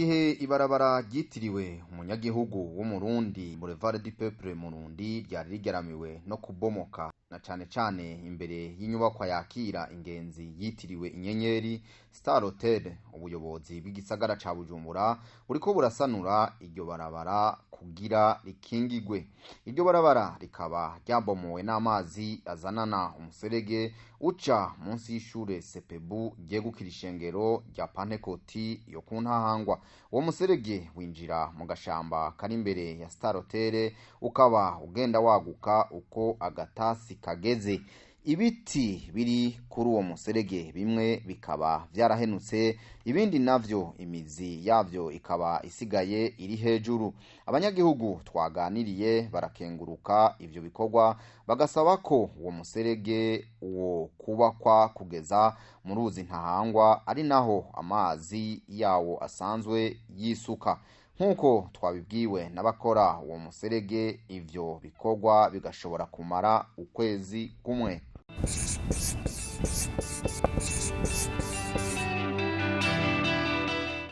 Gihe ibarabara ryitiriwe umunyagihugu w'Umurundi, Boulevard du Peuple Murundi, ryari rigeramiwe no kubomoka, na cane cane imbere y'inyubakwa yakira ingenzi yitiriwe Inyenyeri Star Hotel, ubuyobozi bw'igisagara ca Bujumbura buriko burasanura iryo barabara kugira rikingigwe. Iryo barabara rikaba ryabomowe n'amazi azanana umuserege uca munsi y'ishure Sepebu ryegukira ishengero rya Pantekoti yo ku Ntahangwa. Uwo muserege winjira mu gashamba kari imbere ya Star Hotel, ukaba ugenda waguka uko agatasi kageze. Ibiti biri kuri uwo muserege bimwe bikaba vyarahenutse, ibindi navyo imizi yavyo ikaba isigaye iri hejuru. Abanyagihugu twaganiriye barakenguruka ivyo bikorwa, bagasaba ko uwo muserege wo kubakwa kugeza mu ruzi Ntahangwa, ari naho amazi yawo asanzwe yisuka. Nk'uko twabibwiwe n'abakora uwo muserege, ivyo bikorwa bigashobora kumara ukwezi kumwe.